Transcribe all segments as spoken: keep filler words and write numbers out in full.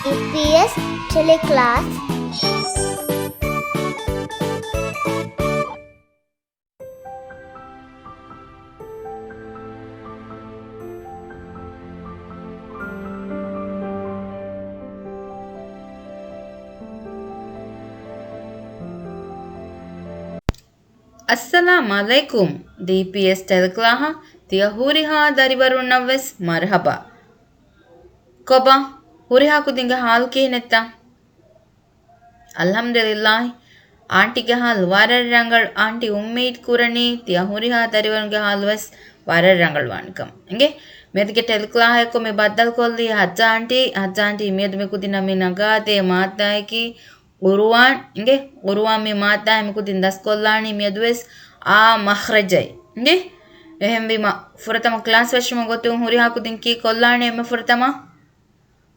ޑީޕީއެސް ޓެލެކްލާސް. އައްސަލާމް ޢަލައިކުމް. ޑީޕީއެސް ޓެލެކްލާހަށް ތިޔަ ހުރިހާ ދަރިވަރުންނަށްވެސް މަރުޙަބާ. ކޮބާ؟ ހުރިހާ ކުދިންގެ ޙާލު ކިހިނެއްތަ؟ އަލްޙަމްދުލިއްލާހި. އާންޓީގެ ޙާލު ވަރަށް ރަނގަޅު. އާންޓީ އުއްމީދު ކުރަނީ ތިޔަ ހުރިހާ ދަރިވަރުންގެ ޙާލުވެސް ވަރަށް ރަނގަޅުވާނެ ކަމަށް. އިނގޭ، މިއަދުގެ ޓެލެކްލާހަށް އެއްކޮށް މި ބައްދަލުކޮށްލީ ޙައްޖާ އާންޓީ. ޙައްޖާ އާންޓީ، މިއަދު މި ކުދިންނަށް މި ނަގާދޭ މާއްދާއަކީ ޤުރުއާން. އިނގޭ، ޤުރުއާން މި މާއްދާއެއް މި ކުދިން ދަސްކޮށްލާނީ މިއަދުވެސް އާ މަޚްރަޖައި. އިނގޭ، އެހެންވީމަ ފުރަތަމަ ކްލާސް ފެށުމުގެ ގޮތުން ހުރިހާ ކުދިން ކީ ކޮށްލާނީ އެންމެ ފުރަތަމަ؟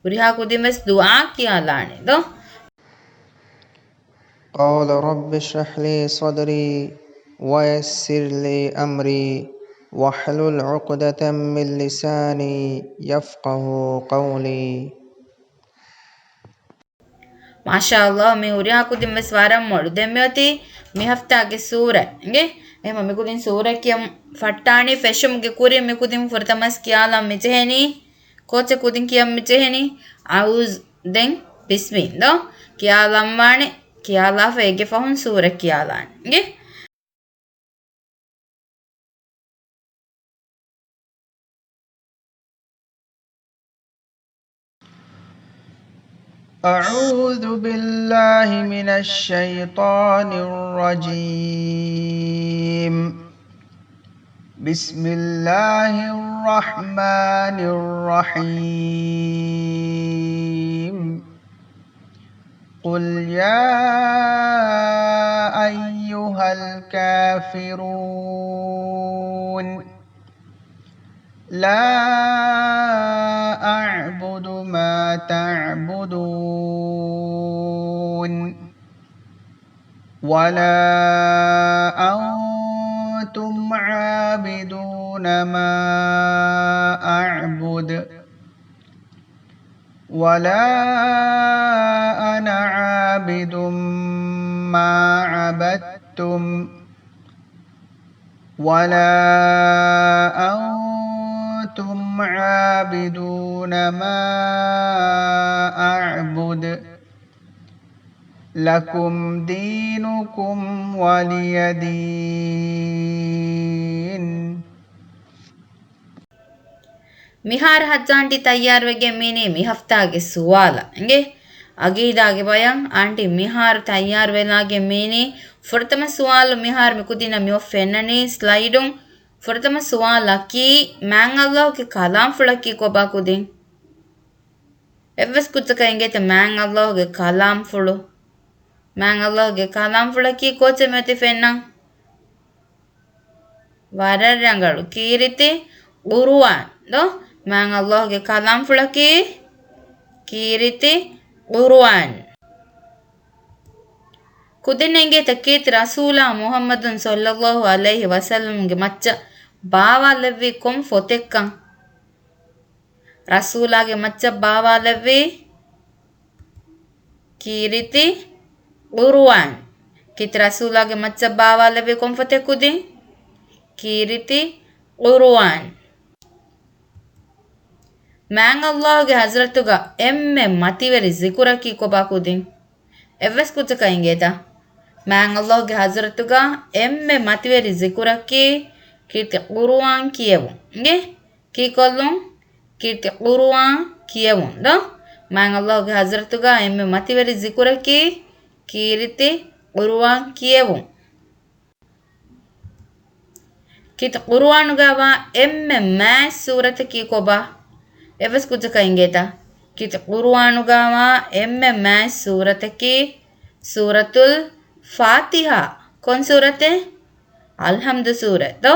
ހުރިހާ ކުދިން ވެސް ދުޢާ ކިޔާލާނެ ދޯ؟ قال رب اشرح لي صدري ويسر لي أمري واحلل عقدة من لساني يفقهوا قولي. މާޝާﷲ، މި ހުރިހާ ކުދިން ވެސް ވަރަށް މޮޅު. ދެން މިއޮތީ މި ހަފްތާގެ ސޫރަ. އިނގޭ؟ އެހެމަ މި ކުދިން ސޫރަ ކިޔަން ފައްޓާނީ. ފެށުމުގެ ކުރިން މި ކުދިން ފުރަތަމަސް ކިޔާލަން މިޖެހެނީ. ކޯޗެއް ކުދިން ކިޔަން މިޖެހެނީ؟ އައޫޒު. ދެން ބިސްމި ދޯ؟ ކިޔާލަންވާނެ. ކިޔާލާފަ އޭގެ ފަހުން ސޫރަ ކިޔާލާނެ. އިނގޭ؟ أعوذ بالله من الشيطان الرجيم. بسم الله الرحمن الرحيم. قل يا أيها الكافرون. لا أعبد ما تعبدون. ولا أنتم عابدون ما أعبد. ولا أنا عابد ما عبدتم. ولا أنتم عابدون ما أعبد. لكم دينكم ولي دين. މިހާރު ހައްޖާންޓީ ތައްޔާރުވެގެން މީނީ މި ހަފްތާގެ ސުވާލަށް. އިނގޭ؟ އަގީދާގެ ބަޔަން އާންޓީ މިހާރު ތައްޔާރު ވެލާގެން މީނީ. ފުރަތަމަ ސުވާލު މިހާރު މި ކުދިންނަށް މިއޮތް ފެންނަނީ ސްލައިޑުން. ފުރަތަމަ ސުވާލަކީ، މާތް ﷲ ގެ ކަލާމްފުޅަކީ ކޮބާ ކުދިން؟ އެއްވެސް ކުއްޖަކަށް އެނގޭތަ މާތް ﷲ ގެ ކަލާމްފުޅު؟ މާތް ﷲ ގެ ކަލާމްފުޅަކީ ކޯޗެއް މިއޮތީ ފެންނަން؟ ވަރަށް ރަނގަޅު. ކީރިތި ޤުރުއާން ދޯ؟ މާތް ﷲ ގެ ކަލާމްފުޅަކީ ކީރިތި ޤުރުއާން. ކުދިން އެނގޭތަ ކީރިތި ރަސޫލާ މުޙައްމަދު ޞައްލައްލާހު ޢަލައިހި ވަސައްލަމްގެ މައްޗަށް ބާވާލެއްވީ ކޮން ފޮތެއްކަން؟ ރަސޫލާގެ މައްޗަށް ބާވާލެއްވީ ކީރިތި ޤުރުއާން. ކީރިތި ރަސޫލާގެ މައްޗަށް ބާވާލެއްވީ ކޮން ފޮތެއް ކުދިން؟ ކީރިތި ޤުރުއާން. މާތް ﷲ ގެ ޙަޟްރަތުގަ އެންމެ މަތިވެރި ޒިކުރަކީ ކޮބާ ކުދިން؟ އެއްވެސް ކުއްޖަކަށް އެނގޭތަ؟ މާތް ﷲ ގެ ޙަޟްރަތުގަ އެންމެ މަތިވެރި ޒިކުރަކީ ކީރިތި ޤުރުއާން ކިޔެވުން. އިނގޭ؟ ކީކޮށްލުން؟ ކީރިތި ޤުރުއާން ކިޔެވުން ދޯ؟ މާތް ﷲ ގެ ޙަޟްރަތުގަ އެންމެ މަތިވެރި ޒިކުރަކީ ކީރިތި ޤުރުއާން ކިޔެވުން. ކީރިތި ޤުރުއާނުގަވާ އެންމެ މާތް ސޫރަތަކީ ކޮބާ؟ އެއްވެސް ކުއްޖަކަށް އެނގޭތަ؟ ކީރިތި ޤުރުއާނުގަވާ އެންމެ މާތް ސޫރަތަކީ ސޫރަތުލް ފާތިޙާ. ކޮން ސޫރަތެއް؟ އަލްޙަމްދު ސޫރަތް ދޯ؟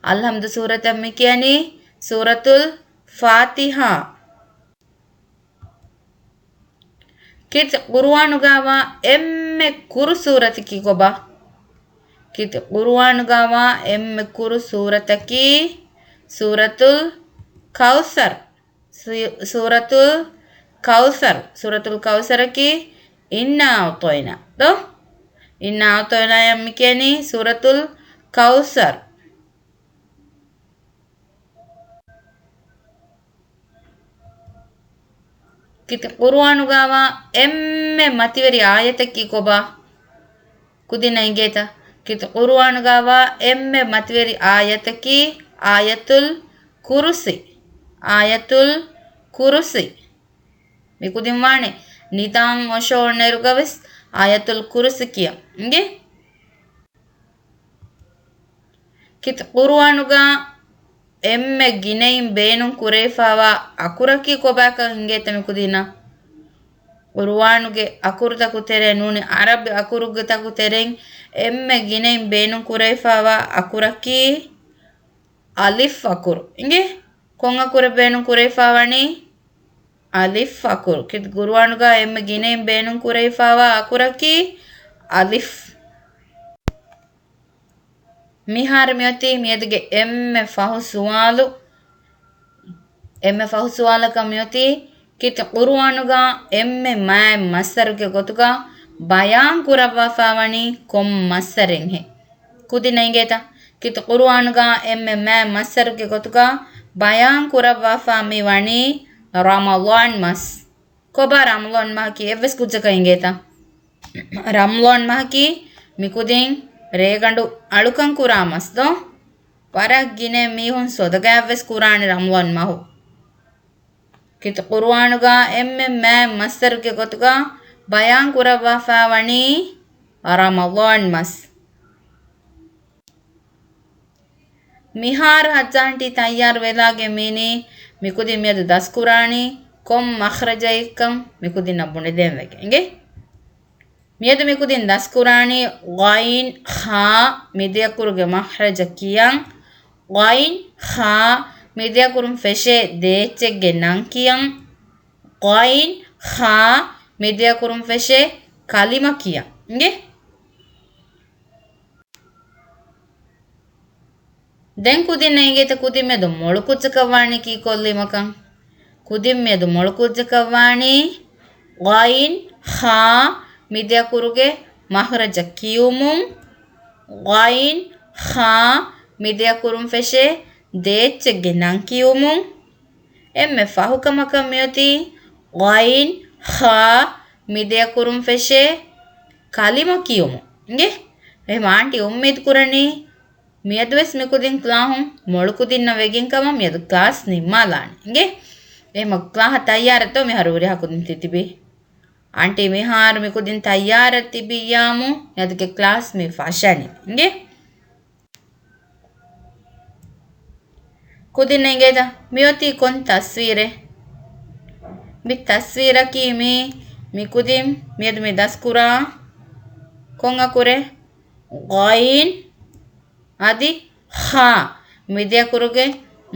އަލްޙަމްދު ސޫރަތަށް މި ކިޔަނީ ސޫރަތުލް ފާތިޙާ. ކީރިތި ޤުރުއާނުގަވާ އެންމެ ކުރު ސޫރަތަކީ ކޮބާ؟ ކީރިތި ޤުރުއާނުގަވާ އެންމެ ކުރު ސޫރަތަކީ ސޫރަތުލް ކައުސަރް. ސޫ-، ސޫރަތުލް ކައުސަރު. ސޫރަތުލް ކައުސަރަކީ އިންނާ އަޢްޠައިނާ ދޯ؟ އިންނާ އަޢްޠައިނާ އަށް މި ކިޔަނީ ސޫރަތުލް ކައުސަރު. ކިތަ ޤުރުއާނުގާވާ އެންމެ މަތިވެރި އާޔަތަކީ ކޮބާ؟ ކުދިންނަށް އިނގޭތަ؟ ކިތަ ޤުރުއާނުގާވާ އެންމެ މަތިވެރި އާޔަތަކީ އާޔަތުލް ކުރުސި. އާޔަތުލް ކުރުސި. މިކުދިން ވާނެ ނިދާން އޮށޯން ނެރުގަވެސް އާޔަތުލް ކުރުސި ކިޔަން. އިނގޭ؟ ކިތަ ޤުރުއާނުގާ އެންމެ ގިނައިން ބޭނުން ކުރެވިފާވާ އަކުރަކީ ކޮބާކަން އިނގޭތަ މިކުދިންނަށް؟ ޤުރުއާނުގެ އަކުރުތަކު ތެރޭ ނޫނީ ޢަރަބި އަކުރުގެތަކު ތެރެއިން އެންމެ ގިނައިން ބޭނުން ކުރެވިފާވާ އަކުރަކީ އަލިފް އަކުރު. އިނގޭ؟ ކޮން އަކުރެއް ބޭނުން ކުރެވިފާވަނީ؟ އަލިފް އަކުރު. ކިތަ ޤުރުއާނުގާ އެންމެ ގިނައިން ބޭނުން ކުރެވިފާވާ އަކުރަކީ އަލިފް. މިހާރު މިއޮތީ މިއަދުގެ އެންމެ ފަހު ސުވާލު. އެންމެ ފަހު ސުވާލަކަށް މިއޮތީ، ކިތަ ޤުރުއާނުގާ އެންމެ މާތް މަޞްދަރުގެ ގޮތުގާ ބަޔާން ކުރައްވާފާވަނީ ކޮން މަޞްދަރެއްހޭ؟ ކުދިންނަށް އިނގޭތަ؟ ކިތަ ޤުރުއާނުގާ އެންމެ މާތް މަޞްދަރުގެ ގޮތުގާ ބަޔާން ކުރައްވާފާ މި ވަނީ ރަމަޟާން މަސް. ކޮބާ ރަމަޟާން މަހަކީ އެއްވެސް ކުއްޖަކަށް އިނގޭތަ؟ ރަމަޟާން މަހަކީ މިކުދިން ރޭގަނޑު އަޅުކަން ކުރާ މަސް ދޯ؟ ވަރަށް ގިނަ މީހުން ޞަދަޤާތްވެސް ކުރާނެ ރަމަޟާން މަހު. ކިތަ ޤުރުއާނުގާ އެންމެ މާތް މަޞްދަރުގެ ގޮތުގާ ބަޔާން ކުރައްވާފާ ވަނީ ރަމަޟާން މަސް. މިހާރު ހައްޖާ އަންޓީ ތައްޔާރު ވެލާގެން މީނީ، މިކުދިން މިއަދު ދަސްކުރާނީ ކޮން މަޚްރަޖައެއްކަން މިކުދިންނަށް ބުނެދޭން ވެގެން އިނގޭ. މިއަދު މިކުދިން ދަސްކުރާނީ ޣައިން ޚާ މިދިޔަކުރުގެ މަޚްރަޖަ ކިޔަން. ޣައިން ޚާ މިދިޔަކުރުން ފެށޭ ދޭއްޗެއްގެ ނަން ކިޔަން. ޣައިން ޚާ މިދިޔަކުރުން ފެށޭ ކަލިމަ ކިޔަން. އިނގޭ؟ ދެން ކުދިންނަށް އިނގޭތަ ކުދިން މިއަދު މޮޅު ކުއްޖަކަށް ވާނީ ކީކޮށްލީމަކަން؟ ކުދިން މިއަދު މޮޅު ކުއްޖަކަށް ވާނީ ޣައިން ޚާ މިދިޔަކުރުގެ މަޚްރަޖަ ކިޔުމުން، ޣައިން ޚާ މިދިޔަކުރުން ފެށޭ ދޭއްޗެއްގެ ނަން ކިޔުމުން. އެންމެ ފަހުކަމަކަށް މިއޮތީ ޣައިން ޚާ މިދިޔަކުރުން ފެށޭ ކަލިމަ ކިޔުމުން. އިނގޭ؟ އެހެމަ އާންޓީ އުއްމީދު ކުރަނީ މިއަދުވެސް މިކުދިން ކްލާހުން މޮޅު ކުދިންނަށް ވެގެން ކަމަށް މިއަދު ކްލާސް ނިންމާލާނެ. އިނގޭ؟ އެހެމަ ކްލާހަށް ތައްޔާރަށްތޯ މިހާރު ހުރިހާ ކުދިން ތިތިބީ؟ އާންޓީ މިހާރު މިކުދިން ތައްޔާރަށް ތިބިއްޔާމު މިއަދުގެ ކްލާސް މި ފަށަނީ. އިނގޭ؟ ކުދިންނަށް އިނގޭތަ؟ މިއޮތީ ކޮން ތަސްވީރެއް؟ މި ތަސްވީރަކީ މީ، މިކުދިން މިއަދު މި ދަސްކުރާ ކޮން އަކުރެއް؟ ޣައިން އަދި ޚާ މިދިޔަކުރުގެ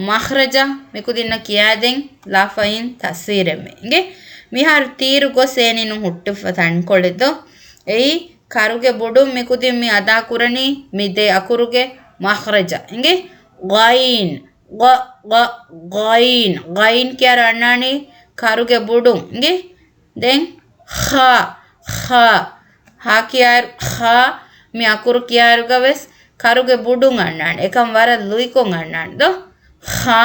މަޚްރަޖަ މިކުދިންނަށް ކިޔާދޭން ލާފައިން ތަސްވީރެއްމެ. އިނގޭ؟ މިހާރު ތީރު ގޮސް އޭނިނު ހުއްޓިފަ ތަންކޮޅެއް ދޯ؟ އެއީ ކަރުގެ ބުޑުން މިކުދިން މި އަދާކުރަނީ މި ދެ އަކުރުގެ މަޚްރަޖަ. އިނގޭ؟ ޣައިން، ޣަ، ޣަ، ޣައިން. ޣައިން ކިޔާރު އަންނާނީ ކަރުގެ ބުޑުން. އިނގޭ؟ ދެން ޚާ، ޚާ. ހާ ކިޔާރު ޚާ މި އަކުރު ކިޔާރުގަ ވެސް ކަރުގެ ބުޑުން އަންނާނެ. އެކަން ވަރަށް ލުއިކޮށް އަންނާނެ ދޯ؟ ޚާ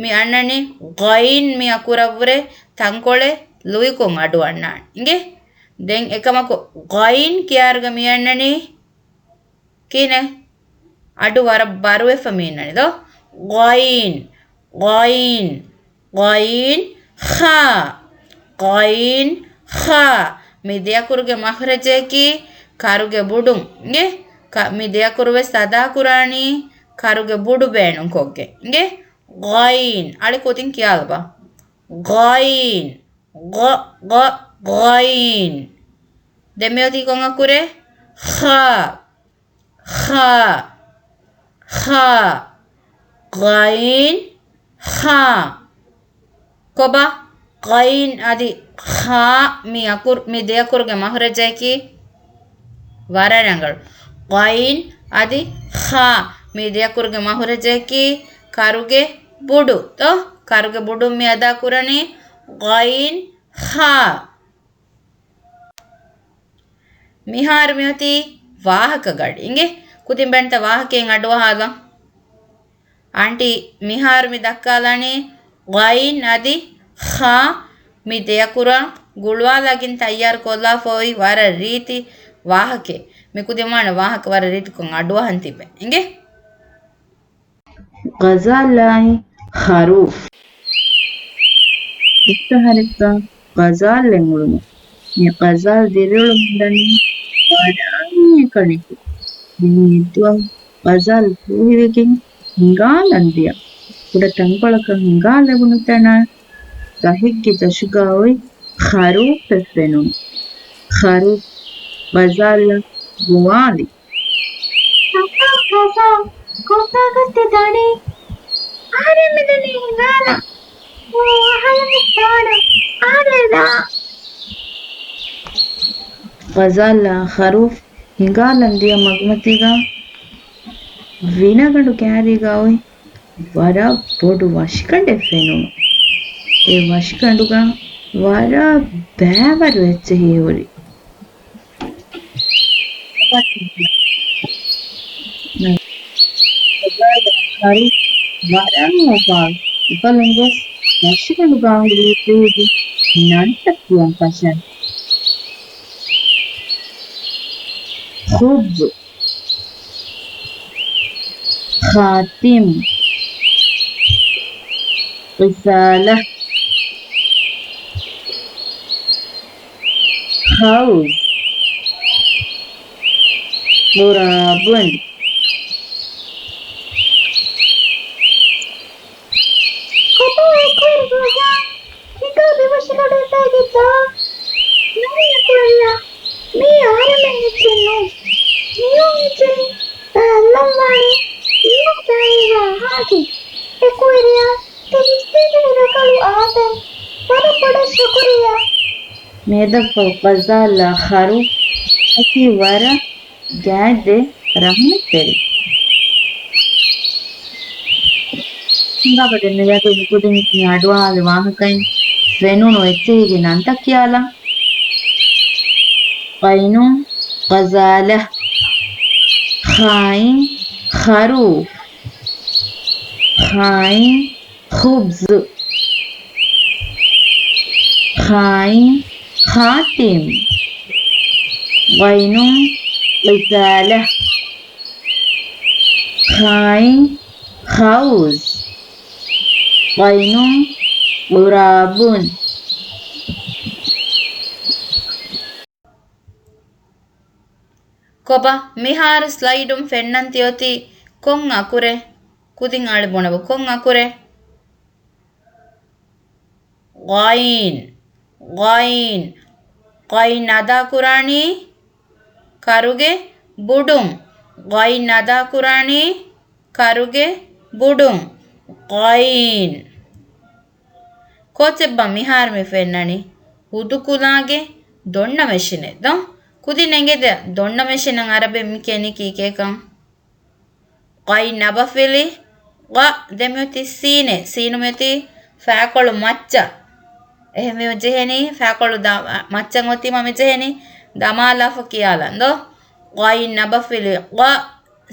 މި އަންނަނީ ޣައިން މި އަކުރަށްވުރެ ތަންކޮޅެއް ލުއިކޮށް އަޑު އަންނާނެ. އިނގޭ؟ ދެން އެކަމަކު ޣައިން ކިޔާރުގަ މި އަންނަނީ ކިހިނެއް؟ އަޑު ވަރަށް ބަރުވެފަ މި އަންނަނީ ދޯ؟ ޣައިން، ޣައިން، ޣައިން ޚާ، ޣައިން ޚާ. މި ދެ އަކުރުގެ މަޚްރަޖަކީ ކަރުގެ ބުޑުން. އިނގޭ؟ ކަ، މި ދެ އަކުރު ވެސް އަދާކުރާނީ ކަރުގެ ބުޑު ބޭނުންކޮށްގެން. އިނގޭ؟ ޣައިން. އަޅި ކުދިން ކިޔާލަބަ. ޣައިން، ޣ، ޣ، ޣައިން. ދެން މިއޮތީ ކޮން އަކުރެއް؟ ޚާ، ޚާ، ޚާ. ޣައިން، ޚާ. ކޮބާ؟ ޣައިން އަދި ޚާ މި އަކުރު، މި ދެ އަކުރުގެ މަޚްރަޖަކީ ވަރަށް ރަނގަޅު. ޣައިން އަދި ޚާ މި ދެ އަކުރުގެ މަޚްރަޖަކީ ކަރުގެ ބުޑު. ތޯ؟ ކަރުގެ ބުޑުން މި އަދާކުރަނީ ޣައިން ޚާ. މިހާރު މިއޮތީ ވާހަކަ ގަޑި. އިނގޭ، ކުދިން ބޭންތަ ވާހަކައިން އަޑުއަހާލަން. އާންޓީ މިހާރު މި ދައްކާލާނީ ޣައިން އަދި ޚާ މި ދެއަކުރާ ގުޅުވާލާގެން ތައްޔާރު ކޮށްލާފަ އޮތް ވަރަށް ރީތި ވާހަކައެއް. މި ކުދިން ވާނެ ވާހަކަ ވަރަށް ރީތިކޮށް އަޑުއަހަން ތިބެ. އިނގޭ؟ ޣަޒާލާއި ޚަރޫފް. އެއްފަހަރެއްގަ ޣަޒާލް އެނގުޅުމުން، މި ޣަޒާލް ދިރިއުޅުމުން ދަނީ ވަރަށް އަންނަ ކަންނެތި. ދެން މިއަދުއަށް ޣަޒާލް ފޫހިވެގެން ހިނގާލަން ދިޔަ. ކުޑަ ތަންކޮޅަކަށް ހިނގާލެވުނު ތަނާ ރަހެއްގެ ޖަށުގަ އޮތް ޚަރޫފެއް ފެނުނު. ޚަރޫފް ޣަޒާލްއަށް ގޮވާލި. ކަކާ، ކަކާ، ކޮބާ ގޮތެއް ދަނީ؟ އަހަރެން މިދަނީ ހިނގާލަން. އަހަރެން ވެސް ދާނަން. އަހަރެން ދާ. ޣަޒާލްއާ ޚަރޫފް ހިނގާލަން ދިޔަ މަގުމަތީގަ ވިނަގަނޑު ގާރީގަ އޮތް ވަރަށް ބޮޑު ވަށިގަނޑެއް ފެނުނު. އެ ވަށިގަނޑުގަ ވަރަށް ބައިވަރު އެއްޗެހި ހުރި. ވަރަށް އުފާވެ. އުފަލުން ގޮސް ވަށިގަނޑުގަ އަނގުލީ ފިހިގެން ނަންތައް ކިޔަން ފަށަން. ޚުބްޒު. ޚާތިމް. ރިސާލަ. ޚައުޒް. ޣުރާބުން. ކޮބާ އެ ކުރި ގޮޒާ؟ ހިނގާ މި ވަށިގަނޑު އެބައިގެން ދާ؟ ނޫން އެކުވެރިޔާ، މީ އަހަރެމެން އެއްޗެއް ނޫން. މީހުން އެއްޗެހި ބައެއް އައްލަން ވާނީ މީހުން ބައިވެރިވާ އަހާގެން. އެކުވެރިޔާ، ތި ރިސްކީގެ ހުރަކަޅު އާދެން. ވަރަށް ބޮޑަށް ޝުކުރިއްޔާ. މިއަދަށްފަހު ޣަޒާލާ ޚަރޫފް އަކީ ވަރަށް ގާތްދޭ ރަޙްމަތްތެރި. ހިނގާބަ ދެން މިއަދު މިކުދިން މި އަޑުއަހާލި ވާހަކައިން ފެނުނު އެއްޗެހިގެ ނަންތައް ކިޔާލަން. ޣައިނުން ޣަޒާލަ. ޚާއިން ޚަރޫފް. ޚާއިން ޚުބްޒު. ޚާއިން ޚާތިމް. ޣައިނުން ރިސާލަ. ޚާއިން ޚައުޒް. ޣައިނުން ޣުރާބުން. ކޮބާ، މިހާރު ސްލައިޑުން ފެންނަން ތިއޮތީ ކޮން އަކުރެއް؟ ކުދިން އަޅި ބުނެބަ ކޮން އަކުރެއް؟ ޣައިން، ޣައިން، ޣައިން އަދާ ކުރާނީ ކަރުގެ ބުޑުން. ޣައިން އަދާ ކުރާނީ ކަރުގެ ބުޑުން. ޣައިން. ކޯޗެއްބާ މިހާރު މި ފެންނަނީ ހުދުކުލާގެ ދޮންނަ މެޝިނެއް ދޯ؟ ކުދިން އެނގޭތަ ދޮންނަ މެޝިނަށް އަރަބިން މި ކިޔަނީ ކީކޭކަން؟ ޣައިން އަބަފިލި ޣަ. ދެން މިއޮތީ ސީނެއް. ސީނު މިއޮތީ ފައިކޮޅު މައްޗަށް. އެހެން މި ޖެހެނީ ފައިކޮޅު ދަ-، މައްޗަށް އޮތީމަ މި ޖެހެނީ ދަމާލާފަ ކިޔާލަން ދޯ؟ ޣައިން އަބަފިލި ޣަ.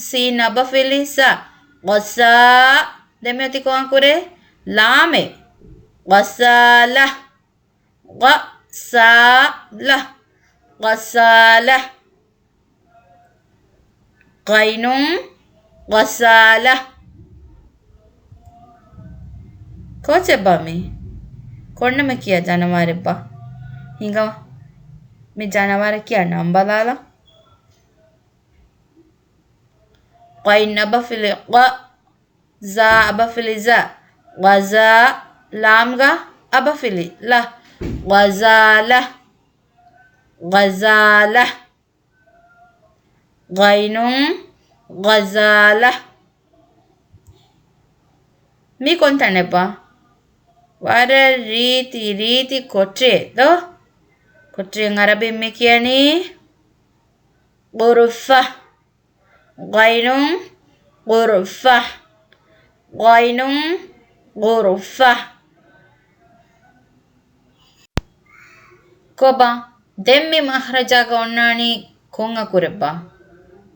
ސީން އަބަފިލި ސަ. ޣަސާ. ދެން މިއޮތީ ކޮން އަކުރެއް؟ ލާމެއް. ޣަސާލަ. ޣަ ސާ ލަ. ޣަސާލަ. ޣައިނުން ޣަސާލަ. ކޯޗެއްބާ މީ؟ ކޮންނަމެ ކިޔާ ޖަނަވާރެއްބާ؟ ހިނގާ މި ޖަނަވާރެއް ކިޔާ ނަން ބަލާލަ. ޣައިން އަބަފިލި ޣަ. ޒާ އަބަފިލި ޒަ. ޣަޒާ. ލާމްގަ އަބަފިލި ލަ. ޣަޒާލަ. ޣަޒާލަ. ޣައިނުން ޣަޒާލަ. މީ ކޮން ތަނެއްބާ؟ ވަރަށް ރީތި، ރީތި ކޮޓަރިއެއް ދޯ؟ ކޮޓަރިއަށް އަރަބިން މި ކިޔަނީ ޣުރުފަ. ޣައިނުން ޣުރުފަ. ޣައިނުން ޣުރުފަ. ކޮބާ؟ ދެން މި މަޚްރަޖާގަ އޮންނާނީ ކޮން އަކުރެއްބާ؟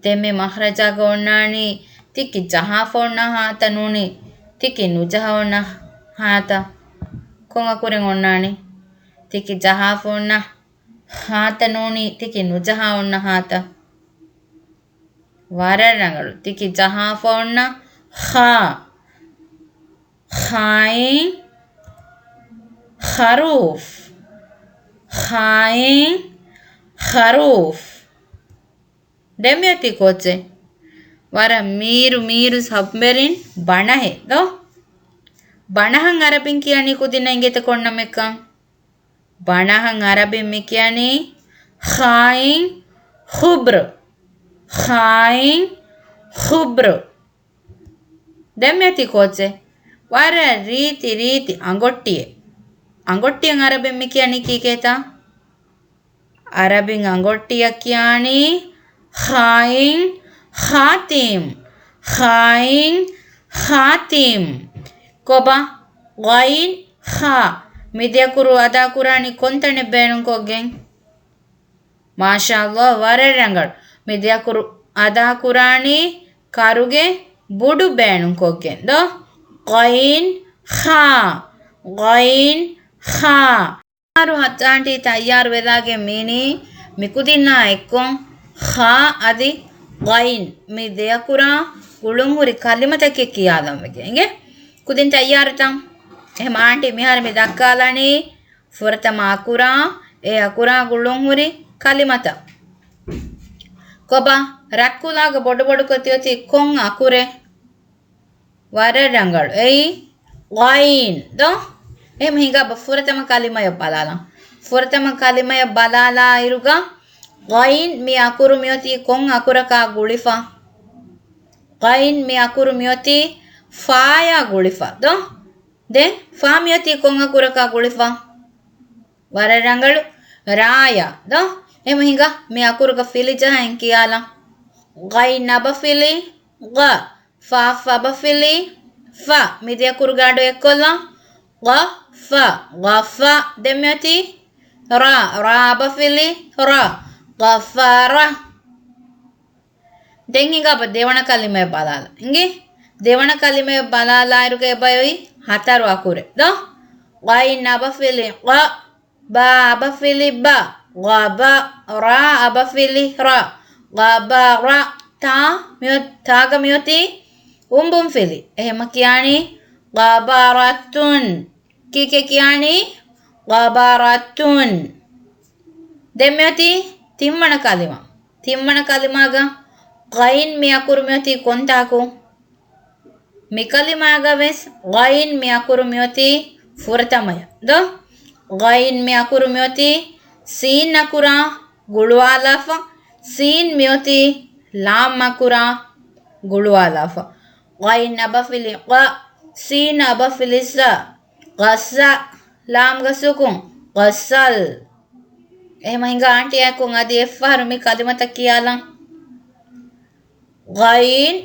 ދެން މި މަޚްރަޖާގަ އޮންނާނީ ތިކި ޖަހާފަ އޮންނަ ހާތަ ނޫނީ ތިކި ނުޖަހާ އޮންނަ ހާތަ. ކޮން އަކުރެއް އޮންނާނީ؟ ތިކި ޖަހާފަ އޮންނަ ހާތަ ނޫނީ ތިކި ނުޖަހާ އޮންނަ ހާތަ. ވަރަށް ރަނގަޅު. ތިކި ޖަހާފަ އޮންނަ ޚާ. ޚާއިން ޚަރޫފް. ޚާއިން ޚަރޫފް. ދެން މިއޮތީ ކޯޗެއް؟ ވަރަށް މީރު މީރު ސަބްމެރިން ބަނަހެއް ދޯ؟ ބަނަހަށް އަރަބިން ކިޔަނީ ކުދިންނަށް އިނގޭތަ ކޮން ނަމެއްކަން؟ ބަނަހަށް އަރަބިން މި ކިޔަނީ ޚާއިން ޚުބްރު. ޚާއިން ޚުބްރު. ދެން މިއޮތީ ކޯޗެއް؟ ވަރަށް ރީތި ރީތި އަނގޮއްޓިއެއް. އަނގޮއްޓިއަށް އަރަބިން މި ކިޔަނީ ކީކޭތަ؟ އަރަބިން އަނގޮއްޓިއަށް ކިޔާނީ ޚާއިން ޚާތިމް. ޚާއިން ޚާތިމް. ކޮބާ؟ ޣައިން ޚާ. މި ދެ އަކުރު އަދާކުރާނީ ކޮންތަނެއް ބޭނުންކޮށްގެން؟ މާޝާﷲ، ވަރަށް ރަނގަޅު. މި ދެ އަކުރު އަދާކުރާނީ ކަރުގެ ބުޑު ބޭނުންކޮށްގެން ދޯ؟ ޣައިން ޚާ. ޣައިން ޚާ. އަހަރު ހައްޖާ އާންޓީ ތައްޔާރު ވެލާގެން މީނީ މިކުދިންނާ އެއްކޮށް ޚާ އަދި ޣައިން މި ދެ އަކުރާ ގުޅުން ހުރި ކަލިމަތަކެއް ކިޔާލަން ވެގެން އިނގޭ. ކުދިން ތައްޔާރުތަ؟ އެހެމަ އާންޓީ މިހާރު މި ދައްކާލަނީ ފުރަތަމަ އަކުރާ، އެ އަކުރާ ގުޅުން ހުރި ކަލިމަތައް. ކޮބާ؟ ރަތްކުލާގަ ބޮޑުބޮޑުކޮށް ތިއޮތީ ކޮން އަކުރެއް؟ ވަރަށް ރަނގަޅު. އެއީ ޣައިން ދޯ؟ އެހެމަ ހިނގާބަ ފުރަތަމަ ކަލިމަޔަށް ބަލާލަން. ފުރަތަމަ ކަލިމަޔަށް ބަލާލާއިރުގަ ޣައިން މި އަކުރު މިއޮތީ ކޮން އަކުރަކާ ގުޅިފަ؟ ޣައިން މި އަކުރު މިއޮތީ ފާޔާ ގުޅިފަ ދޯ؟ ދެން ފާ މިއޮތީ ކޮން އަކުރަކާ ގުޅިފަ؟ ވަރަށް ރަނގަޅު. ރާޔާ ދޯ؟ އެހެމަ ހިނގާ މި އަކުރުގަ ފިލި ޖަހައިން ކިޔާލަން. ޣައިން އަބަފިލި ޣަ. ފާ ފަބަފިލި ފަ. މި ދެ އަކުރުގެ އަޑު އެއްކޮށްލަން. ޣަ ފަ. ޣަ ފަ. ދެން މިއޮތީ ރާ. ރާ އަބަފިލި ރަ. ޣަފާރަ. ދެން ހިނގާބަ ދެވަނަ ކަލިމަޔަށް ބަލާލަ. އިނގޭ؟ ދެވަނަ ކަލިމަޔަށް ބަލާލާއިރުގަ އެބައޮތް ހަތަރު އަކުރެއް ދޯ؟ ޣައިން އަބަފިލި ޣަ. ބާ އަބަފިލި ބަ. ޣަބަ. ރާ އަބަފިލި ރަ. ޣަބަރަ. ތާ މިއޮ-، ތާގަ މިއޮތީ އުނބުންފިލި. އެހެމަ ކިޔާނީ ޣަބަރަތުން. ކީކޭ ކިޔާނީ؟ ޣަބަރަތުން. ދެން މިއޮތީ ތިންވަނަ ކަލިމަ. ތިންވަނަ ކަލިމާގަ ޣައިން މި އަކުރު މިއޮތީ ކޮންތާކު؟ މިކަލިމާގަވެސް ޣައިން މި އަކުރު މިއޮތީ ފުރަތަމަޔަށް ދޯ؟ ޣައިން މި އަކުރު މިއޮތީ ސީން އަކުރާ ގުޅުވާލާފަ، ސީން މިއޮތީ ލާމް އަކުރާ ގުޅުވާލާފަ. ޣައިން އަބަފިލި ޣަ، ސީން އަބަފިލި ސަ، ޣަސަ، ލާމްގަ ސުކުން، ޣަސަލް. އެހެމަ ހިނގާ އާންޓީއާއެކު އަދި އެއްފަހަރު މި ކަލިމަތައް ކިޔާލަން. ޣައިން،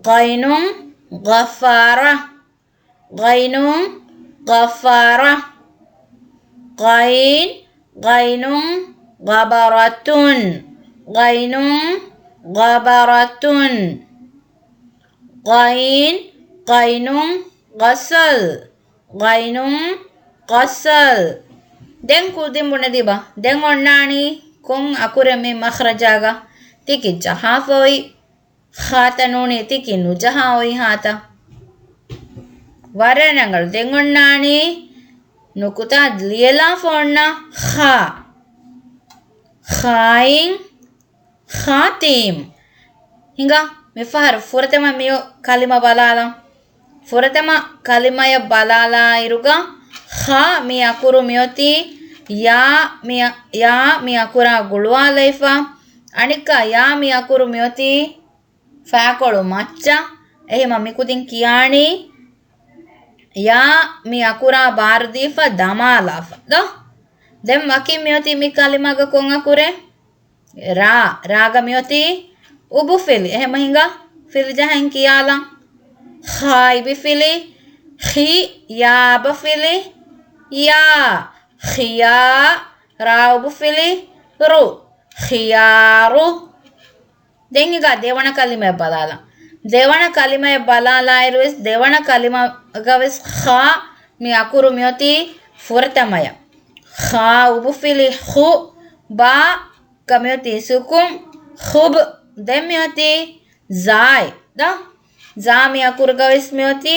ޣައިނުން، ޣަފާރަ، ޣައިނުން، ޣަފާރަ، ޣައިން، ޣައިނުން، ޣަބަރަތުން، ޣައިނުން، ޣަބަރަތުން، ޣައިން، ޣައިނުން، ޣަސަލް، ޣައިނުން، ޣަސަލް. ދެން ކުދިން ބުނެދީބަ، ދެން އޮންނާނީ ކޮން އަކުރެއް މި މަޚްރަޖާގަ؟ ތިކި ޖަހާފަ އޮތް ހާތަ ނޫނީ ތިކި ނުޖަހާ އޮތް ހާތަ. ވަރަށް ރަނގަޅު. ދެން އޮންނާނީ ނުކުތާ ލިޔެލާފަ އޮންނަ ޚާ. ޚާއިން ޚާތިމް. ހިނގާ، މިފަހަރު ފުރަތަމަ މި ކަލިމަ ބަލާލަން. ފުރަތަމަ ކަލިމަޔަށް ބަލާލާއިރުގަ ޚާ މި އަކުރު މިއޮތީ ޔާ މި، ޔާ މި އަކުރާ ގުޅުވާލައިފަ. އަނެއްކާ ޔާ މި އަކުރު މިއޮތީ ފާކޮޅު މައްޗަށް. އެހެމަ މިކުދިން ކިޔާނީ ޔާ މި އަކުރާ ބާރުދީފަ ދަމާލާފަ ދޯ؟ ދެން ވަކިން މިއޮތީ މި ކަލިމާގަ ކޮން އަކުރެއް؟ ރާ. ރާގަ މިއޮތީ އުބުފިލި. އެހެމަ ހިނގާ ފިލި ޖަހައިން ކިޔާލަން. ޚާއިބިފިލި ޚި، ޔާބަފިލި ޔާ. ޚިޔާ، ރާ އުބުފިލި ރު. ޚިޔާރު. ދެން ހިނގާ ދެވަނަ ކަލިމައަށް ބަލާލަން. ދެވަނަ ކަލިމައަށް ބަލާލާއިރުވެސް ދެވަނަ ކަލިމަގަވެސް ޚާ މި އަކުރު މިއޮތީ ފުރަތަމަޔަށް. ޚާ އުބުފިލި ޚު، ބާ ގަ މިއޮތީ ސުކުން، ޚުބް. ދެން މިއޮތީ ޒާއެއް ދޯ؟ ޒާ މި އަކުރުގަވެސް މިއޮތީ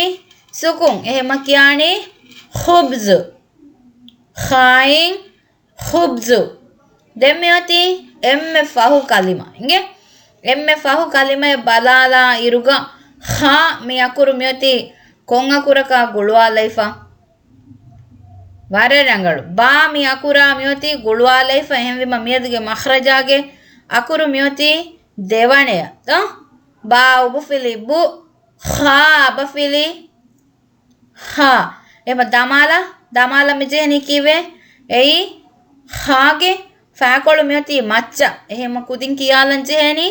ސުކުން. އެހެމަ ކިޔާނީ ޚުބްޒު. ޚާއިން ޚުބްޒު. ދެން މިއޮތީ އެންމެ ފަހު ކަލިމަ. އިނގޭ؟ އެންމެ ފަހު ކަލިމައެއް ބަލާލާ އިރުގަ ޚާ މި އަކުރު މިއޮތީ ކޮން އަކުރަކާ ގުޅުވާލައިފަ؟ ވަރަށް ރަނގަޅު. ބާ މި އަކުރާ މިއޮތީ ގުޅުވާލައިފަ. އެހެންވީމަ މިއަދުގެ މަޚްރަޖާގެ އަކުރު މިއޮތީ ދެވަނަޔަށް ދޯ؟ ބާ އުބުފިލި ބު، ޚާ އަބަފިލި ޚާ. އެމަ ދަމާލަ، ދަމާލަ މި ޖެހެނީ ކީއްވެ؟ އެއީ ޚާގެ ފާކޮޅު މިއޮތީ މައްޗަށް. އެހެމަ ކުދިން ކިޔާލަން ޖެހޭނީ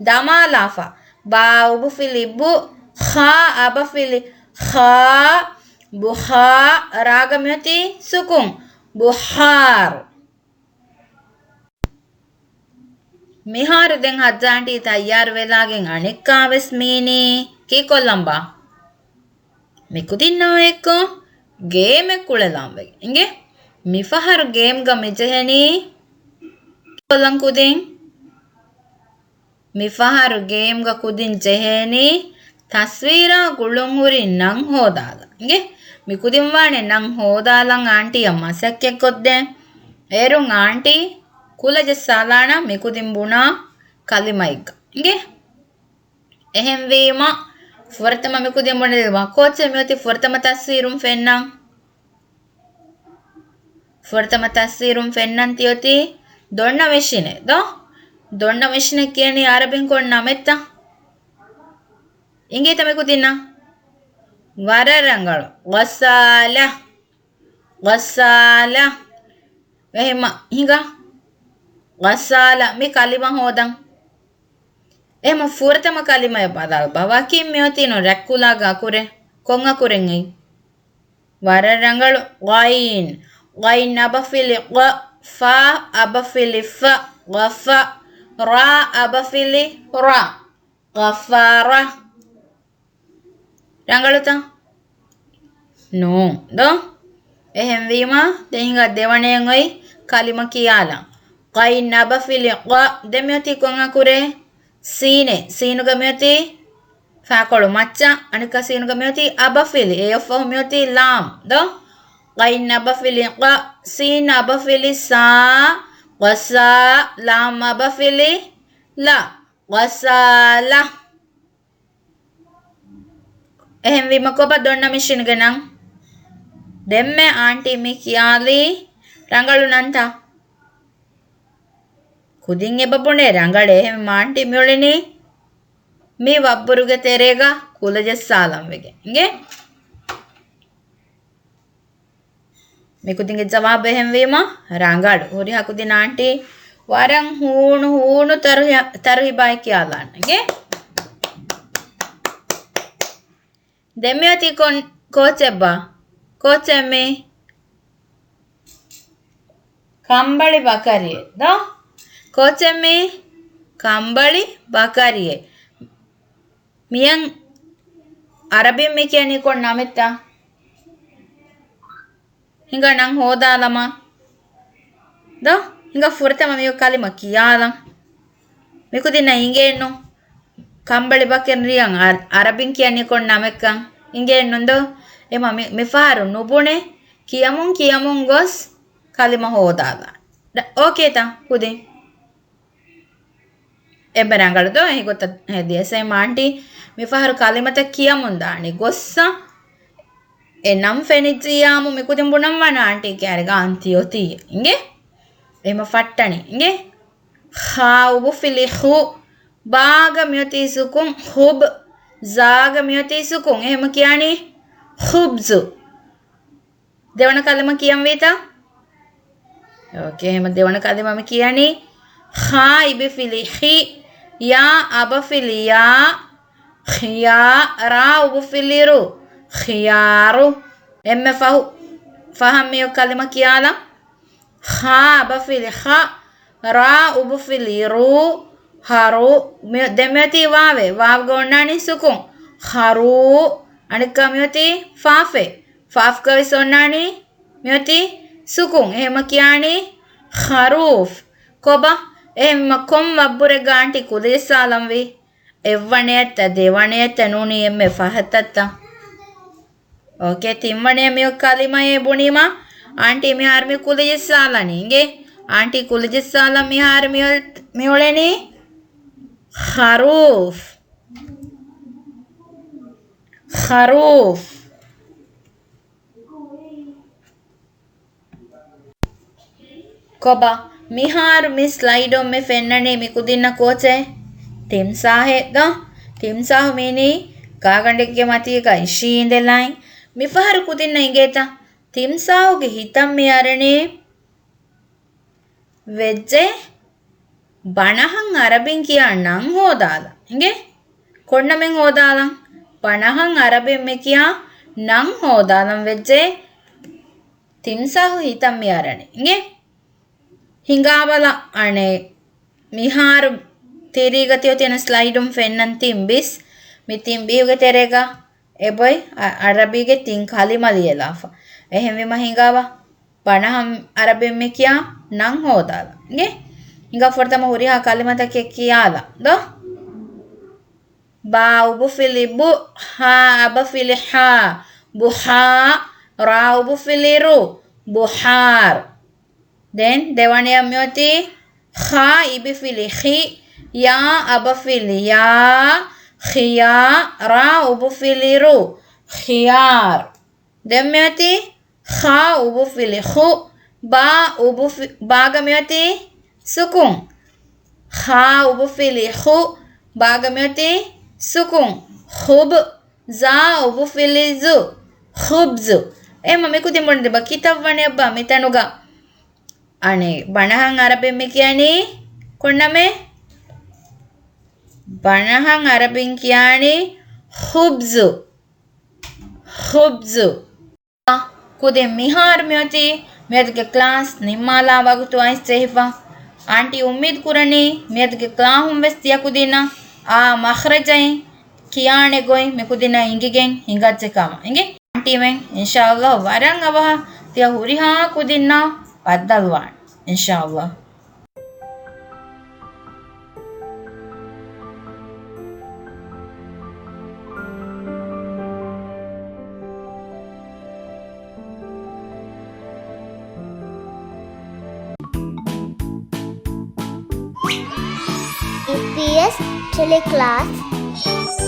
ދަމާލާފަ. ބާ އުބުފިލި ބު، ޚާ އަބަފިލި ޚާ، ބުޚާ. ރާގަ މިއޮތީ ސުކުން. ބުޚާރު. މިހާރު ދެން ހައްޖާ އަންޓީ ތައްޔާރު ވެލާގެން އަނެއްކާވެސް މީނީ ކީކޮށްލަންބާ؟ މިކުދިންނާ އެއްކޮށް ގޭމެއް ކުޅެލާން ވެގެން އިނގޭ. މިފަހަރު ގޭމްގަ މިޖެހެނީ ކޮށްލަން ކުދިން. މިފަހަރު ގޭމްގަ ކުދިން ޖެހޭނީ ތަސްވީރާ ގުޅުންހުރި ނަން ހޯދާލަން އިނގޭ. މިކުދިން ވާނެ ނަން ހޯދާލަން އާންޓީއަށް މަސައްކަތްކޮށްދޭން. އޭރުން އާންޓީ ކުލަޖެއްސާލާނަން މިކުދިން ބުނާ ކަލިމައެއްގަ އިނގޭ. އެހެންވީމަ، ފުރަތަމަ މިކުދިން ބުނެލިވާ. ކޯޗެއް މިއޮތީ ފުރަތަމަ ތަސްވީރުން ފެންނަން. ފުރަތަމަ ތަސްވީރުން ފެންނަން ތިއޮތީ ދޮންނަ މެޝިނެއް ދޯ؟ ދޮންނަ މެޝިނެއް ކިޔަނީ އަރަބިން ކޮން ނަމެއްތަ؟ އިނގޭތަ މިކުދިންނަށް؟ ވަރަށް ރަނގަޅު. ޣަސާލަ. ޣަސާލަ. އެހެމަ ހިނގާ. ޣަސާލަ. މި ކަލިމަ ހޯދަން. އެހެމަ ފުރަތަމަ ކަލިމައެއް ބަލާލަބަ. ވަކިން މިއޮތީނު ރެކްކުލާގެ އަކުރެއް. ކޮން އަކުރެއް އެއީ؟ ވަރަށް ރަނގަޅު. ޣައިން. ޣައިން އަބަފިލި ޣަ، ފާ އަބަފިލި ފަ، ޣަފަ، ރާ އަބަފިލި ރަ، ޣަފާރަ. ރަނގަޅުތަ؟ ނޫން ދޯ؟ އެހެންވީމަ، ދެން ހިނގާ ދެވަނަޔަށް އޮތް ކަލިމަ ކިޔާލަން. ޣައިން އަބަފިލި ޣަ، ދެން މިއޮތީ ކޮން އަކުރެއް؟ ސީނެއް. ސީނުގަ މިއޮތީ ފާކޮޅު މައްޗަށް، އަނެއްކާ ސީނުގަ މިއޮތީ އަބަފިލި. އެއަށްފަހު މިއޮތީ ލާމް ދޯ؟ ޣައިން އަބަފިލި ޣަ، ސީން އަބަފިލި ސާ، ޣަސާ، ލާމް އަބަފިލި ލަ، ޣަސާލަ. އެހެންވީމަ ކޮބާ ދޮންނަ މެޝިންގެ ނަން؟ ދެންމެ އާންޓީ މި ކިޔާލީ ރަނގަޅު ނަންތައް. ކުދިން އެބަ ބުނޭ ރަނގަޅޭ. އެހެންވީމަ އާންޓީ މިއުޅެނީ މި ވައްބުރުގެ ތެރޭގަ ކުލަ ޖައްސާލަން ވެގެން. އިނގޭ؟ މިކުދިންގެ ޖަވާބު އެހެންވީމަ ރަނގަޅު. ހުރިހާ ކުދިން އާންޓީ ވަރަށް ހޫނު ހޫނު ތަރުހި-، ތަރުހިބާއެއް ކިޔާލާނެގެ. ދެން މިއޮތީ ކޮން ކޯޗެއްބާ؟ ކޯޗެއް މީ؟ ކަނބަޅި ބަކަރިއެއް ދޯ؟ ކޯޗެއް މީ؟ ކަނބަޅި ބަކަރިއެއް. މިޔަން އަރަބިން މި ކިޔަނީ ކޮން ނަމެއްތަ؟ ހިނގާ ނަން ހޯދާލަމާ. ދޯ؟ ހިނގާ ފުރަތަމަ މި ކަލިމަ ކިޔާލަން. މިކުދިންނަށް އިނގޭނު. ކަނބަޅި ބަކަރިއަށް އަ-، އަރަބިން ކިޔަނީ ކޮން ނަމެއްކަން އިނގޭނު ދޯ؟ އެމަ މި-، މިފަހަރު ނުބުނެ ކިޔަމުން ކިޔަމުން ގޮސް ކަލިމަ ހޯދާލާ. ޑ-، އޯކޭތަ ކުދިން؟ އެންމެ ރަނގަޅު ދޯ؟ އެހިގޮތަށް ހެދިޔަސް އެ މާންޓީ މިފަހަރު ކަލިމަތައް ކިޔަމުން ދާނީ ގޮއްސަ. އެ ނަން ފެނިއްޖިއްޔާމު މިކުދިން ބުނަން ވާނެ އާންޓީ ކާރިގަ އަންތި އޮތީ އިނގޭ. އެހެމަ ފައްޓަނީ އިނގޭ. ޚާ އުބުފިލި ޚު. ބާގަ މިއޮތީ ސުކުން ޚުބް. ޒާގަ މިއޮތީ ސުކުން. އެހެމަ ކިޔާނީ ޚުބްޒު. ދެވަނަ ކަލިމަ ކިޔަންވީތަ؟ އޯކޭ، އެހެމަ ދެވަނަ ކަލިމަ މި ކިޔަނީ ޚާ އިބިފިލި ޚި، ޔާ އަބަފިލި ޔާ، ޚިޔާ، ރާ އުބުފިލި ރު، ޚިޔާރު. އެންމެ ފަހު، ފަހަށް މިއޮތް ކަލިމަ ކިޔާލަން. ޚާ އަބަފިލި ޚަ، ރާ އުބުފިލި ރޫ، ހަރޫ. މި-، ދެން މިއޮތީ ވާވޭ. ވާވްގަ އޮންނާނީ ސުކުން. ޚަރޫ. އަނެއްކާ މިއޮތީ ފާފޭ. ފާފްގަ ވެސް އޮންނާނީ މިއޮތީ ސުކުން. އެހެމަ ކިޔާނީ ޚަރޫފް. ކޮބާ؟ އެހެންމަ ކޮން ވައްބުރެއްގަ އާންޓީ ކުލަޖައްސާލަންވީ؟ އެއްވަނައަށްތަ ދެވަނައަށްތަ ނޫނީ އެންމެ ފަހަތަށްތަ؟ އޯކޭ، ތިންވަނަޔަށް މި ކަލިމައެއް ބުނީމަ، އާންޓީ މިހާރު މި ކުލަޖައްސާލަނީ އިނގޭ. އާންޓީ ކުލަޖައްސާލަން މިހާރު މިއުޅެ-، މިއުޅެނީ ޚަރޫފް. ޚަރޫފް. ކޮބާ؟ މިހާރު މި ސްލައިޑުން މި ފެންނަނީ މި ކުދިންނަށް ކޯޗޭ؟ ތިމްސާހެއް ދޯ؟ ތިމްސާހު މީނީ ގާގަނޑެއްގެ މަތީގައި ޝީނދެލައިން. މިފަހަރު ކުދިންނަށް އިނގޭތަ؟ ތިމްސާހުގެ ހިތަށް މި އަރަނީ ވެއްޖެ ބަނަހަން އަރަބިން ކިޔާ ނަން ހޯދާލަން. އިނގޭ؟ ކޮންނަމެން ހޯދާލަން؟ ބަނަހަން އަރަބިން މި ކިޔާ ނަން ހޯދާލަން ވެއްޖެ ތިމްސާހު ހިތަށް މި އަރަނީ. އިނގޭ؟ ހިނގާބަލަ އަނެއް މިހާރު ތިރީގަ ތިއޮތީ އަނެއް ސްލައިޑުން ފެންނަން ތިން ބިސް. މި ތިން ބިހުގެ ތެރޭގަ އެބޮތް އަ-، އަރަބީގެ ތިން ކަލިމަ ލިޔެލާފަ. އެހެންވީމަ ހިނގާބަ، ބަނަހަން އަރަބިން މި ކިޔާ ނަން ހޯދާލަން. އިނގޭ؟ ހިނގާ ފުރަތަމަ ހުރިހާ ކަލިމަތަކެއް ކިޔާލަ ދޯ. ބާ އުބުފިލި ބު، ހާ އަބަފިލި ހާ، ބުހާ، ރާ އުބުފިލި ރު، ބުހާރު. ދެން ދެވަނަޔަށް މިއޮތީ ޚާ އިބިފިލި ޚި، ޔާ އަބަފިލި ޔާ، ޚިޔާ، ރާ އުބުފިލި ރު، ޚިޔާރު. ދެން މިއޮތީ ޚާ އުބުފިލި ޚު، ބާ އުބުފި-، ބާގަ މިއޮތީ ސުކުން. ޚާ އުބުފިލި ޚު، ބާގަ މިއޮތީ ސުކުން. ޚުބް، ޒާ އުބުފިލި ޒު، ޚުބްޒު. އެހެމަ މިކުދިން ބުނެދެބަ ކިތައްވަނެއްބާ މިތަނުގަ؟ އަނެއް ބަނަހަން އަރަބިން މި ކިޔަނީ ކޮންނަމެއް؟ ބަނަހަން އަރަބިން ކިޔާނީ ޚުބްޒު. ޚުބްޒު. ކުދިން މިހާރު މިއޮތީ މިއަދުގެ ކްލާސް ނިންމާލާ ވަގުތު އައިސްޖެހިފަ. އާންޓީ އުއްމީދު ކުރަނީ މިއަދުގެ ކްލާހުން ވެސް ތިޔަ ކުދިންނަށް އާ މަޚްރަޖައިން ކިޔާނެ ގޮތް މި ކުދިންނަށް އިނގިގެން ހިނގައްޖެ ކަމަށް. އިނގޭ؟ އާންޓީމެން އިންޝާﷲ ވަރަށް އަވަހަށް ތިޔަ ހުރިހާ ކުދިންނާ ބައްދަލުވާނެ އިންޝާﷲ. އީޕީއެސް ޓެލެކްލާސް.